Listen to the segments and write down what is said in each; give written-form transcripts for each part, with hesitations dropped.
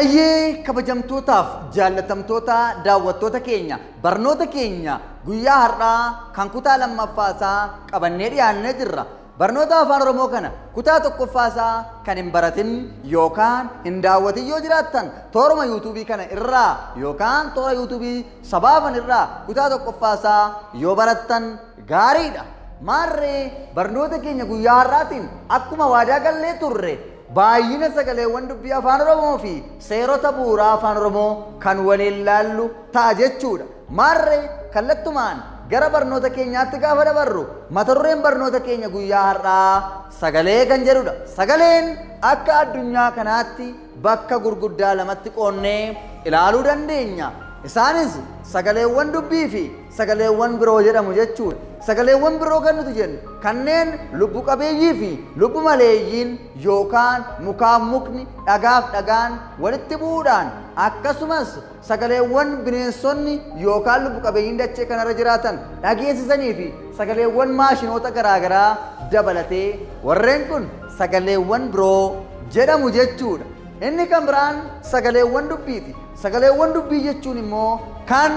Hayyee kabajamtootaaf jaallatamtoota daawwattoota keenya, barnoota keenya guyyaa har'aa kan kutaa lammaffaasaa qabannee dhiyaannee jirra. Barnoota Afaan Oromoo kana kutaa tokkoffaasaa kan hin baratin yookaan hin daawwatin yoo jiraattan, tooruma yuutuubii kana irraa yookaan toora yuutuubii sabaafan irraa kutaa tokkoffaasaa yoo barattan gaariidha. Maarree, barnoota keenya guyyaa har'aatiin akkuma waadaa gallee turre baay'ina sagaleewwan dubbii Afaan Oromoo fi seerota bu'uuraa Afaan Oromoo kan waliin laallu ta'a jechuudha. Maarree, kallattumaan gara barnoota keenyaatti gaafa dabarru, mata dureen barnoota keenya guyyaa har'aa sagalee kan jedhudha. Sagaleen akka addunyaa kanaatti bakka gurguddaa lamatti qoonnee ilaaluu dandeenya. Isaanis sagaleewwan dubbii fi sagaleewwan biroo jedhamu jechuudha. Sagaleewwan biroo kan nuti jennu kanneen lubbu qabeeyyii fi lubbu maleeyyiin yookaan mukaaf mukni, dhagaaf dhagaan walitti bu'uudhaan, akkasumas sagaleewwan bineensonni yookaan lubbu qabeeyyiin dachee kanarra jiraatan dhageessisanii fi sagaleewwan maashinoota garaagaraa dabalatee warreen kun sagaleewwan biroo jedhamu jechuudha. Inni kan biraan sagaleewwan dubbiiti. Sagaleewwan dubbii jechuun immoo kan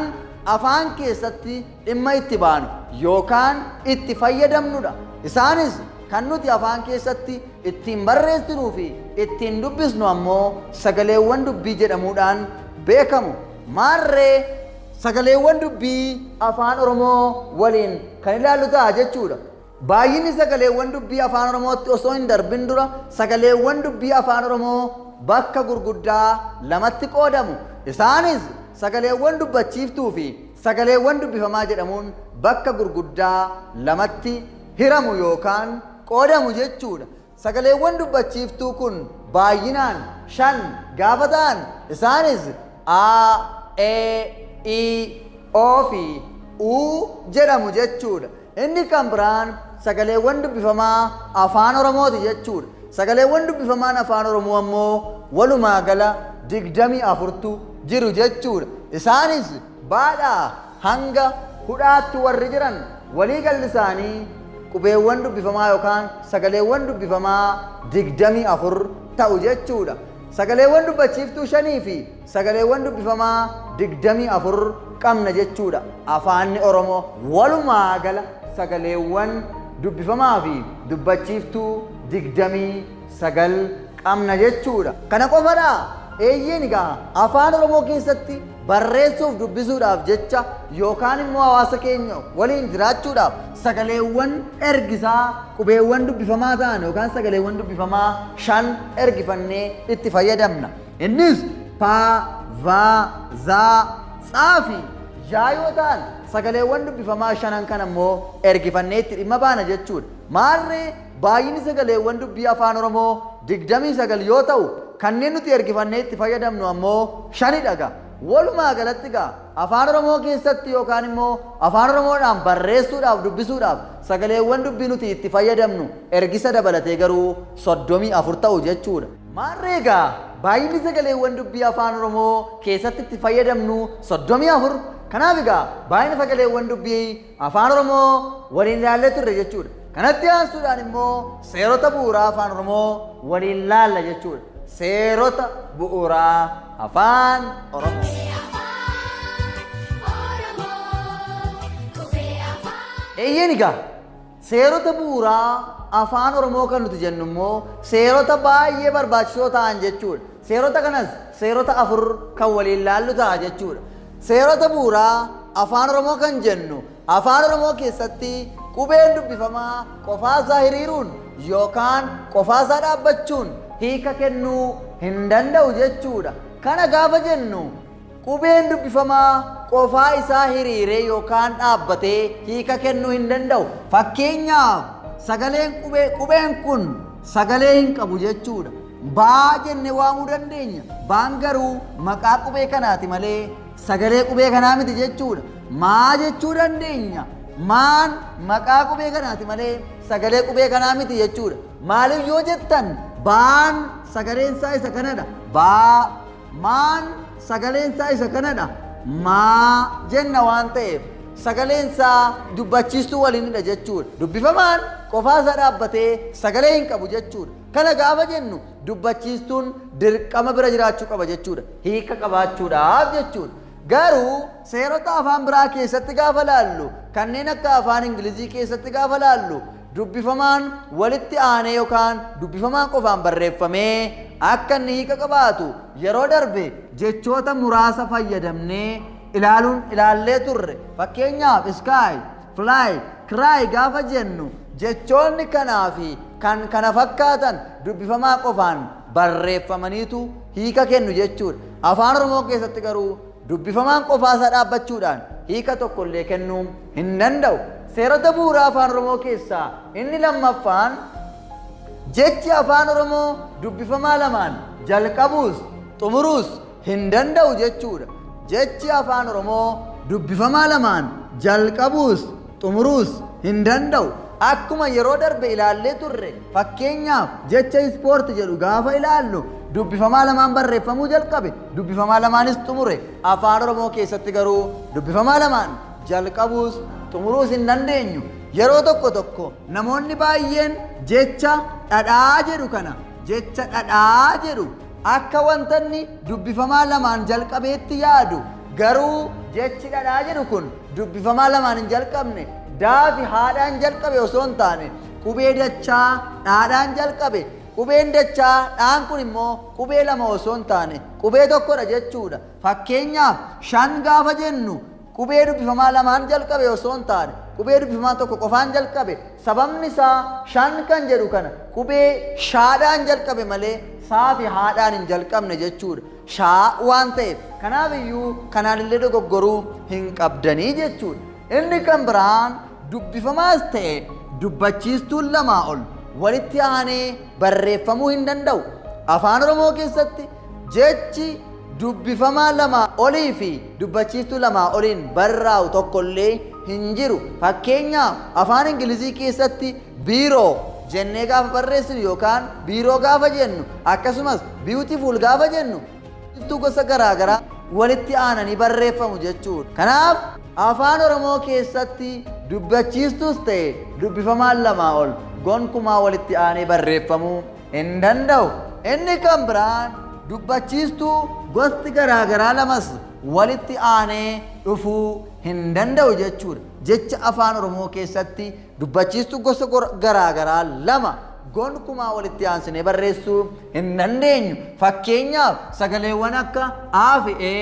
afaan keessatti dhimma itti baanu yookaan itti fayyadamnudha. Isaanis kan nuti afaan keessatti ittiin barreessinuu fi ittiin dubbisnu ammoo sagaleewwan dubbii jedhamuudhaan beekamu. Maarree, sagaleewwan dubbii Afaan Oromoo waliin kan ilaallu ta'a jechuudha. Baay'inni sagaleewwan dubbii Afaan Oromootti osoo hin darbin dura, sagaleewwan dubbii Afaan Oromoo bakka gurguddaa lamatti qoodamu. Isaanis sagaleewwan dubbachiiftuu fi sagaleewwan dubbifamaa jedhamuun bakka gurguddaa lamatti hiramu yookaan qoodamu jechuudha. Sagaleewwan dubbachiiftuu kun baay'inaan shan gaafa ta'an, isaanis A, E, I, O fi U jedhamu jechuudha. Inni kan biraan sagaleewwan dubbifamaa Afaan Oromooti jechuudha. Sagaleewwan dubbifamaan Afaan Oromoo ammoo walumaa gala 24tu jiru jechuudha. Isaanis baadhaa hanga hudhaatti warri jiran walii galli isaanii qubeewwan dubbifamaa yookaan sagaleewwan dubbifamaa 24 ta'u jechuudha. Sagaleewwan dubbachiiftuu shanii fi sagaleewwan dubbifamaa 24 qabna jechuudha. Afaanni Oromoo walumaa gala sagaleewwan dubbifamaa fi dubbachiiftuu 29 qabna jechuudha. Kana qofadhaa? Eeyyeen, egaa Afaan Oromoo keessatti barreessuuf dubbisuudhaaf jecha yookaan immoo hawaasa keenya waliin jiraachuudhaaf sagaleewwan ergisaa qubeewwan dubbifamaa ta'an yookaan sagaleewwan dubbifamaa shan ergifannee itti fayyadamna. Innis paa, vaa, zaa, tsaa fi yaa yoo ta'an, sagaleewwan dubbifamaa shanan kan ammoo ergifannee itti dhimma baana jechuudha. Maarree, baay'inni sagaleewwan dubbii Afaan Oromoo 29 yoo ta'u, kanneen nuti ergifannee itti fayyadamnu ammoo shanidha gaa. Walumaa galatti gaa Afaan Oromoo keessatti yookaan immoo Afaan Oromoodhaan barreessuudhaaf dubbisuudhaaf sagaleewwan dubbii nuti itti fayyadamnu ergisa dabalatee garuu 34 ta'u jechuudha. Maarree egaa, baay'inni sagaleewwan dubbii Afaan Oromoo keessatti itti fayyadamnu 34. Kanaaf egaa baay'ina sagaleewwan dubbii Afaan Oromoo waliin ilaallee turre jechuudha. Kanatti aansuudhaan immoo seerota bu'uuraa Afaan Oromoo waliin laalla jechuudha. Seerota bu'uuraa Afaan Oromoo. Eeyyeen, egaa seerota bu'uuraa Afaan Oromoo kan nuti jennu immoo seerota baay'ee barbaachisoo ta'an jechuudha. Seerota kanas seerota afur kan waliin laallu ta'a jechuudha. Seerota bu'uuraa Afaan Oromoo kan jennu, Afaan Oromoo keessatti qubeen dubbifamaa qofaasaa hiriiruun yookaan qofaasaa dhaabbachuun hiika kennuu hin danda'u jechuudha. Kana gaafa jennu, qubeen dubbifamaa qofaa isaa hiriiree yookaan dhaabbatee hiika kennuu hin danda'u. Fakkeenyaaf, sagaleen qubee qubeen kun sagalee hin qabu jechuudha. Baa jennee waamuu dandeenya. Baan garuu maqaa qubee kanaati malee sagalee qubee kanaa miti jechuudha. Maa jechuu dandeenya. Maan maqaa qubee kanaati malee sagalee qubee kanaa miti jechuudha. Maaliif yoo jettan, baan sagaleen isaa isa kanadha. Baa. Maan sagaleen isaa isa kanadha. Maa jenna waan ta'eef sagaleen isaa dubbachiistuu waliinidha jechuudha. Dubbifamaan qofaa isaa dhaabbatee sagalee hin qabu jechuudha. Kana gaafa jennu, Dubbachiistuun dirqama bira jiraachuu qaba jechuudha. Hiika qabaachuudhaaf jechuudha. Garuu seerota afaan biraa keessatti gaafa laallu, kanneen akka afaan Ingilizii keessatti gaafa laallu, dubbifamaan walitti aanee yookaan dubbifamaan qofaan barreeffamee akka inni hiika qabaatu yeroo darbe jechoota muraasa fayyadamnee ilaaluun ilaallee turre. Fakkeenyaaf, sky, fly, cry gaafa jennu, jechoonni kanaa fi kan kana fakkaatan dubbifamaa qofaan barreeffamaniitu hiika kennu jechuudha. Afaan Oromoo keessatti garuu dubbifamaan qofaasaa dhaabbachuudhaan hiika tokkollee kennuu hin danda'u. Seerota bu'uuraa afaan Oromoo keessaa inni lammaffaan, jechi afaan Oromoo dubbifamaa lamaan jalqabuus xumuruus hin danda'u jechuudha. Jechi afaan Oromoo dubbifamaa lamaan jalqabuus xumuruus hin danda'u. Akkuma yeroo darbe ilaallee turre, fakkeenyaaf jecha ispoortii jedhu gaafa ilaallu, dubbifamaa lamaan barreeffamuu jalqabe, dubbifamaa lamaanis xumure. Afaan Oromoo keessatti garuu dubbifamaa lamaan jalqabuus xumuruus hin dandeenyu. Yeroo tokko tokko namoonni baay'een jecha dhadhaa jedhu kana, jecha dhadhaa jedhu akka wanta inni dubbifamaa lamaan jalqabeetti yaadu. Garuu jechi dhadhaa jedhu kun dubbifamaa lamaan hin jalqabne. Daafi haadhaan jalqabe osoo hin taane, qubee dachaa dhaadhaan jalqabe. Qubeen dachaa dhaan kun immoo qubee lama osoo hin taane qubee tokkodha jechuudha. Fakkeenyaaf, shan gaafa jennu qubee dubbifamaa lamaan jalqabe osoo hin taane qubee dubbifamaa tokko qofaan jalqabe. Sababni isaa shan kan jedhu kana qubee shaadhaan jalqabe malee saafi haadhaan hin jalqabne jechuudha. Shaa waan ta'eef, kanaaf iyyuu kanaan illee dogoggoruu hin qabdanii jechuudha. Inni kan biraan, dubbifamaas ta'e dubbachiistuun lamaa ol walitti aanee barreeffamuu hin danda'u. Afaan Oromoo keessatti jechi dubbifamaa lamaa olii fi dubbachiistuu lamaa oliin barraa'u tokkollee hin jiru. Fakkeenyaaf, afaan Ingilizii keessatti biiroo jennee gaafa barreessinu yookaan biiroo gaafa jennu, akkasumas beautiful gaafa jennu, gosa garaa garaa walitti aananii barreeffamu jechuudha. Kanaaf afaan Oromoo keessatti dubbachiistuus ta'e dubbifamaan lamaa ol gonkumaa walitti aanee barreeffamuu hin danda'u. Inni kan biraan, dubbachiistuu gosti garaa garaa lamas walitti aanee dhufuu hin danda'u jechuudha. Jecha afaan Oromoo keessatti dubbachiistuu gosa garaa garaa lama gonkumaa walitti aansinee barreessuu hin dandeenyu. Fakkeenyaaf, sagaleewwan akka A fi E,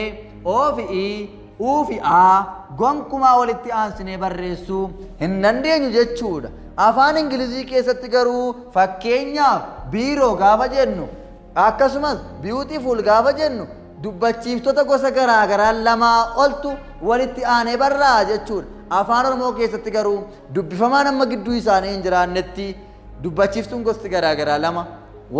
O fi I, U fi A gonkumaa walitti aansinee barreessuu hin dandeenyu jechuudha. Afaan Ingilizii keessatti garuu, fakkeenyaaf, biiroo gaafa jennu, akkasumas beautiful gaafa jennu, dubbachiiftota gosa garaa garaa lamaa oltu walitti aanee barraa'a jechuudha. Afaan Oromoo keessatti garuu dubbifamaan amma gidduu isaanii hin jiraannetti dubbachiiftuun gosti garaa garaa lama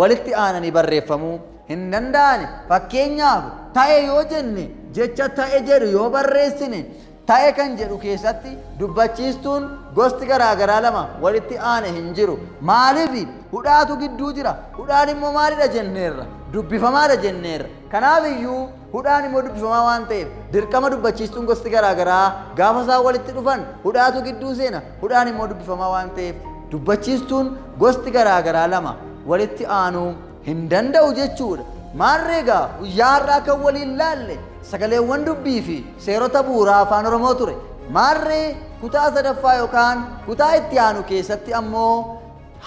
walitti aananii barreeffamuu hin danda'ani. Fakkeenyaaf, ta'e yoo jenne, jecha ta'e jedhu yoo barreessine, ta'e kan jedhu keessatti dubbachiistuun gosti garaa garaa lama walitti aane hin jiru. Maaliif? Hudhaatu gidduu jira. Hudhaan immoo maalidha jenneerra? Dubbifamaadha jenneerra. Kanaaf iyyuu hudhaan immoo dubbifamaa waan ta'eef, dirqama dubbachiistuun gosti garaa garaa gaafa isaan walitti dhufan hudhaatu gidduu seena. Hudhaan immoo dubbifamaa waan ta'eef, dubbachiistuun gosti garaa garaa lama walitti aanuu hin danda'u jechuudha. Maarreegaa, guyyaa har'aa kan waliin laalle sagaleewwan dubbii fi seerota bu'uuraa afaan Oromoo ture. Maarree, kutaa sadaffaa yookaan kutaa itti aanu keessatti ammoo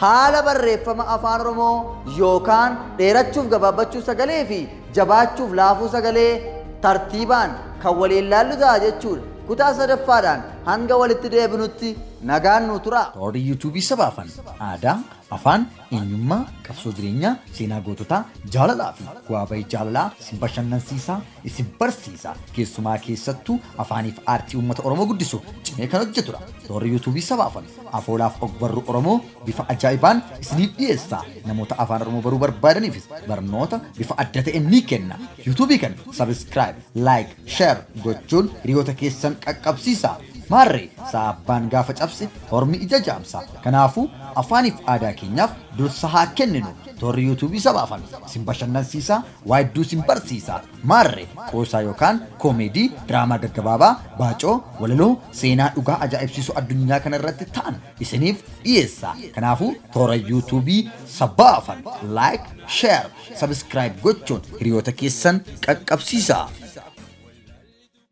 haala barreeffama afaan Oromoo yookaan dheerachuuf gabaabbachuu sagalee fi jabaachuuf laafuu sagalee tartiibaan kan waliin laallu ta'a jechuudha. Kutaa sadaffaadhaan hanga walitti deebinutti nagaan nu tura. Toorri yuutuubii sabaafan aadaa, afaan, eenyummaa, qabsoo jireenyaa, seenaa goototaa, jaalalaa fi bu'aa bahii jaalalaa isin bashannansiisaa, isin barsiisa. Keessumaa keessattuu afaaniif aartii uummata Oromoo guddisu cimee kan hojjetudha. Toorri yuutuubii sabaafan afoolaaf ogbarruu Oromoo bifa ajaa'ibaan isiniif dhiyeessa. Namoota afaan Oromoo baruu barbaadaniifis barnoota bifa adda ta'een ni kenna. Yuutuubii kana subscribe, like, share gochuun hiriyoota keessan qaqqabsiisa. Maarree sa'a abbaan gaafa cabse hormi ija jaamsa. Kanaafuu afaaniif aadaa keenyaaf dursa haa kenninu. Toorri yuutuubii sabaafan isin bashannansiisaa, waa hedduu isin barsiisa. Maarree qoosaa yookaan koomeedii, diraamaa gaggabaabaa, baacoo, walaloo, seenaa dhugaa ajaa'ibsiisuu addunyaa kana irratti ta'an isiniif dhiyeessa. Kanaafuu toora yuutuubii sabaafan like, share, subscribe gochuun hiriyoota keessan qaqqabsiisaa.